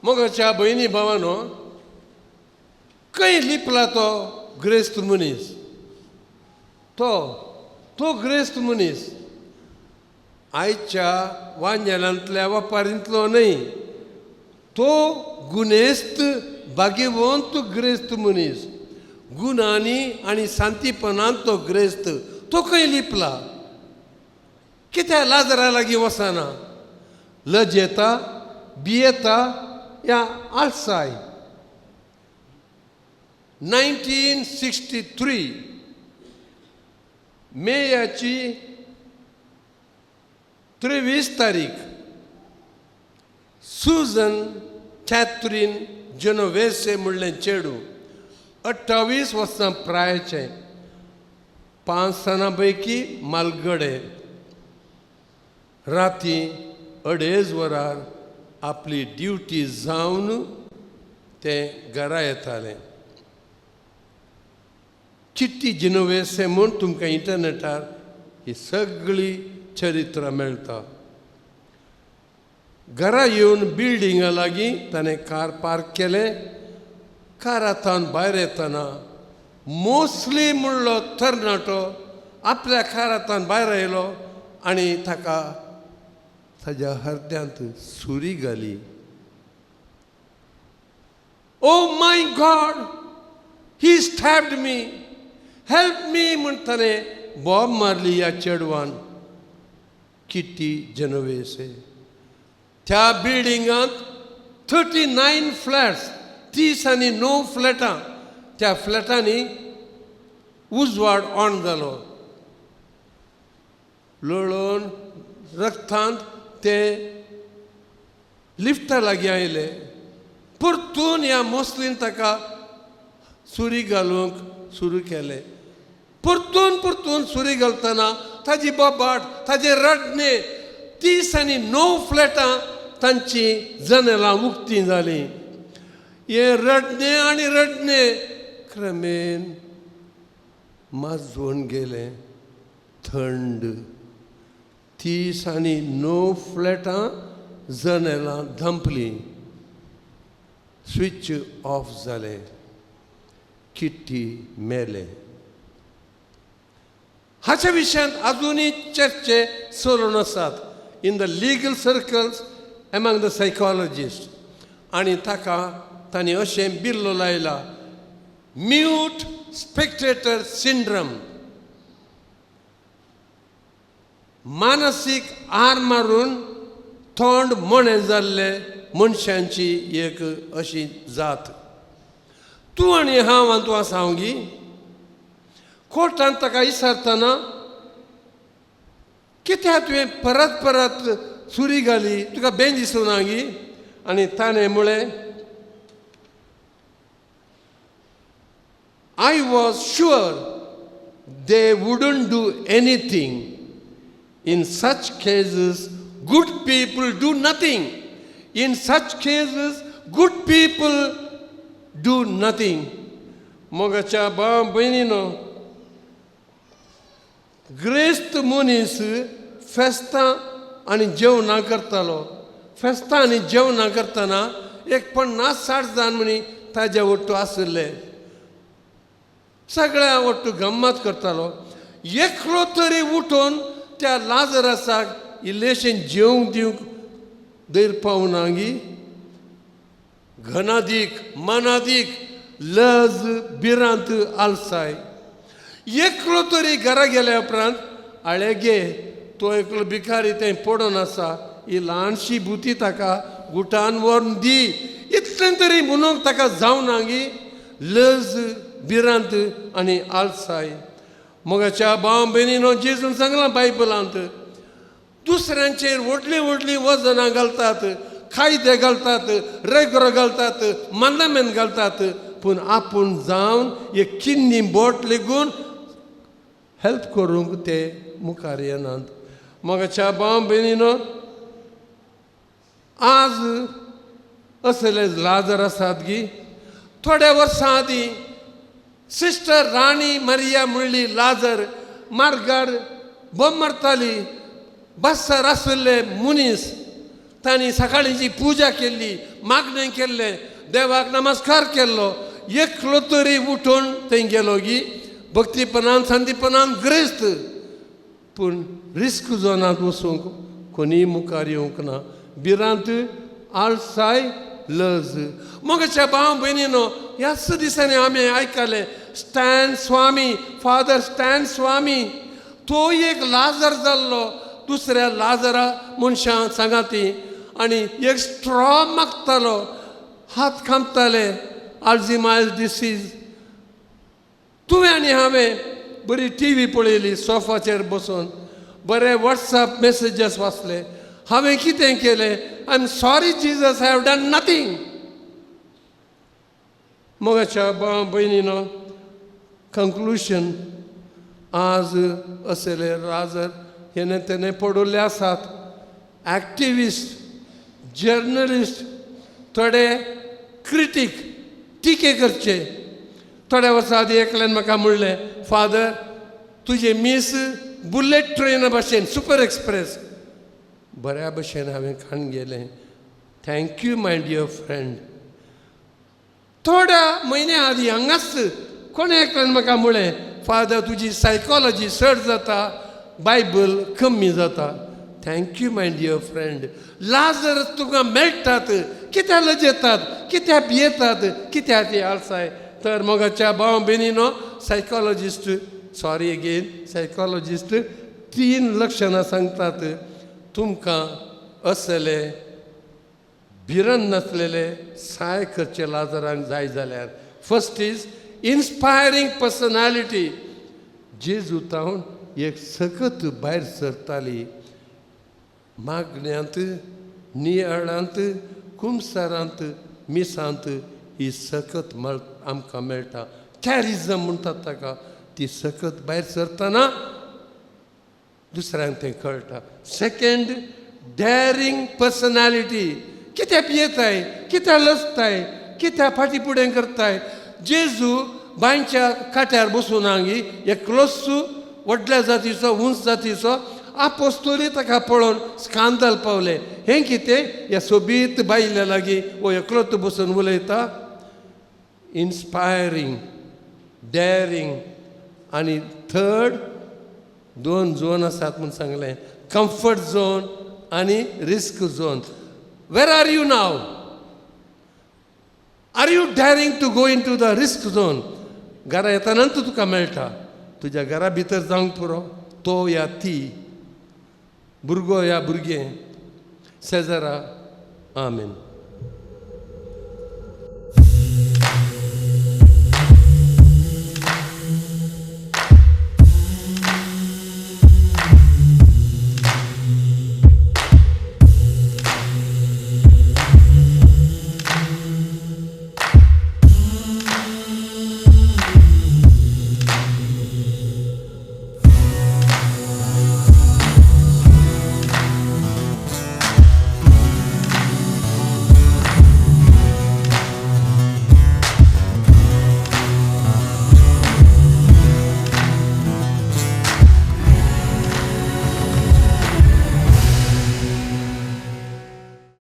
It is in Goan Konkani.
मोगाच्या भयणी भावानो, खंय लिपला तो ग्रेस्त मनीस? तो तो ग्रेस्त मनीस आयच्या वांजेलांतल्या वपारींतलो न्हय, तो गुणेस्त भाग्यवंत ग्रेस्त मनीस. गुणांनी आनी शांतीपणान तो ग्रेस्त. तो खंय लिपला? कित्याक लाजरा लागीं वचना? लजेता, भियेता या आळसाय? 1963 मेयाची 23 तारीख, सुजन कॅथरीन जेनोवेसे म्हणलें चेडूं, 28 वर्सां प्रायेचें, 5 जाणां पैकी मालगडे, राती 2:30 वरार आपली ड्युटी जावन तें घरा येतालें. चिट्टी जिनोवेसे म्हूण तुमकां इंटरनेटार ही सगळी चरित्रां मेळटा. घरा येवन बिल्डिंगा लागीं ताणें कार पार्क केलें. कारांतल्यान भायर येतना मोस्ली म्हणलो तरणाटो आपल्या कारांतल्यान भायर आयलो आनी ताका ताज्या हरद्यांत सुरी घाली. Oh my God, he stabbed me, help me म्हूण ताणें बोब मारली ह्या चेडवान. किट्टी जेनोवेसे. त्या बिल्डिंगांत 39 फ्लॅट्स, 39 फ्लॅटां. त्या फ्लॅटांनी उजवाड ऑन जालो. लोळोन रक्तांत ते लिफ्टा लागीं आयले. परतून ह्या मोस्लीन ताका सुरी घालूंक सुरू केलें. परतून परतून सुरी घालतना ताजी बोबाट, ताजें रडणें. 39 फ्लॅटां तांची जनेलां उक्तीं जालीं. हें रडणें आनी रडणें क्रमेन माजोवन गेलें थंड. 39 फ्लॅटां जनेलां धांपलीं, स्विच ऑफ जालें. किट्टी मेलें. हाच्या विशयांत अजुनूय चर्चे चलून आसात in the legal circles, among the psychologist. आनी ताका तांणी अशें बिल्लो लायला, म्यूट स्पेक्टेटर सिंड्रम. मानसीक आर मारून तोंड मोणें जाल्ले मनशांची एक अशी जात. तूं आनी हांव आनी तूं आसा हांव गी कोर्टांत ताका विचारतना, कित्याक तुवें परत परत सुरी घाली, तुका बेन दिसूं ना गी? आनी ताणें म्हळें, I was sure they wouldn't do anything. In such cases good people do nothing. In such cases good people do nothing. मोगाच्या भाव भयणीनो, ग्रेस्त मनीस फेस्तां आनी जेवणां करतालो. फेस्तां आनी जेवणां करतना एक 50-60 जाण म्हणी ताज्या वट्टू आशिल्ले. सगळ्या वट्टू गम्मत करतालो. एकलो तरी उठून त्या लाजरासाक इल्लेशें जेवंक दिवंक धैर पावना गी? घनादीक मनादीक लज, भिरांत, आलसाय. एकलो तरी घरा गेल्या उपरांत, आळे गे, तो एकलो भिकारी थंय पडून आसा, ही ल्हानशी भुती ताका गुटान व्हरून दी, इतलें तरी म्हणूंक ताका जावना गी? लज, भिरांत आनी आलसाय. मोगाच्या भाव भयणीनो, जेजून सांगलां बायबलांत, दुसऱ्यांचेर व्हडलीं व्हडलीं वजनां घालतात, कायदे घालतात, रेगरो घालतात, मानामेन घालतात, पूण आपूण जावन एक किन्नी बोट लेगून हेल्प करूंक ते मुखार येनात. मोगाच्या भाव भयणीनो, आज असले लाजर आसात गी? थोड्या वर्सां आदीं सिस्टर राणी मरिया म्हणली लाजर मार्गार बोम मारताली. बस्सार आशिल्ले मनीस तांणी सकाळींची पुजा केल्ली, मागणें केल्लें, देवाक नमस्कार केल्लो. एकलो तरी उठून थंय गेलो गी भक्तीपणान, संदीपणान ग्रेस्त, पूण रिस्क झोनांत वचूंक कोणीय मुखार येवंक ना. भिरांत, आळसाय, लज. मोगाच्या भाव भयणीनो, ह्याच दिसांनी आमी आयकलें स्टॅन स्वामी, फादर स्टॅन स्वामी, तो एक लाजर जाल्लो दुसऱ्या लाजरा मनशां सांगाती आनी एक स्ट्रॉ मागतालो, हात खांबताले, आल्झायमर्स डिसीज. तुवें आनी हांवें बरी टीव्ही पळयली, सोफाचेर बसून बरे वॉट्सएप मॅसेजीस वाचले. हांवें कितें केलें? I am sorry, Jesus, I have done nothing. मोगाच्या भाव भयणीनो, कंक्लुशन, आज असले लाजर हेणे तेणे पडुल्ले आसात. एक्टिविस्ट, जर्नलिस्ट, थोडे क्रिटीक, टिके करचे. थोड्या वर्सां आदी एकल्यान म्हाका म्हणलें, फादर, तुजें मीस बुलेट ट्रेना भशेन, सुपर एक्सप्रेस. बऱ्या भशेन हांवें खाण गेलें. Thank you, my dear friend. थोड्या म्हयन्या आदीं हांगाच कोणें एकल्यान म्हाका म्हणलें, फादर, तुजी सायकोलॉजी चड जाता, बायबल कमी जाता. Thank you, my dear friend. Lazar तुका मेळटात, कित्याक लजेतात, कित्याक भियेतात, कित्याक ती आळसाय? तर मोगाच्या भाव भयणीनो, सायकोलॉजिस्ट, सॉरी अगेन, सायकोलॉजिस्ट तीन लक्षणां सांगतात तुमकां. असले भिरन नासलेले साय करचे लाजरांक जाय जाल्यार, फर्स्ट is inspiring personality. जेजू तावन एक सकत भायर सरताली. मागण्यांत, नियाळांत, कुमसारांत, मिसांत ही सकत मळ आमकां मेळटा. कॅरिजम म्हणटात ताका. ती सकत भायर सरतना दुसऱ्यांक तें कळटा. Second, daring personality. कित्याक पियेताय, कित्याक लजताय, कित्याक फाटी फुडें करताय? जेजू बांयच्या काट्यार बसून आंगी एकलोच, व्हडल्या जातीचो, उंच जातीचो. आपोस्तोली ताका पळोवन स्कांदल पावले, हें कितें, ह्या सोबीत बायल्या लागीं हो एकलोच बसून उलयता. इन्स्पायरींग, डॅरींग. आनी थर्ड, दोन झोन आसात म्हूण सांगलें, कम्फर्ट झोन आनी risk zone. Where are you now? Are you daring to go into the risk zone? घरा येताना तुका मेळटा, तुज्या घरा भितर जावंक पुरो, तो या ती, भुरगो या भुरगें, शेजरा. आमेन.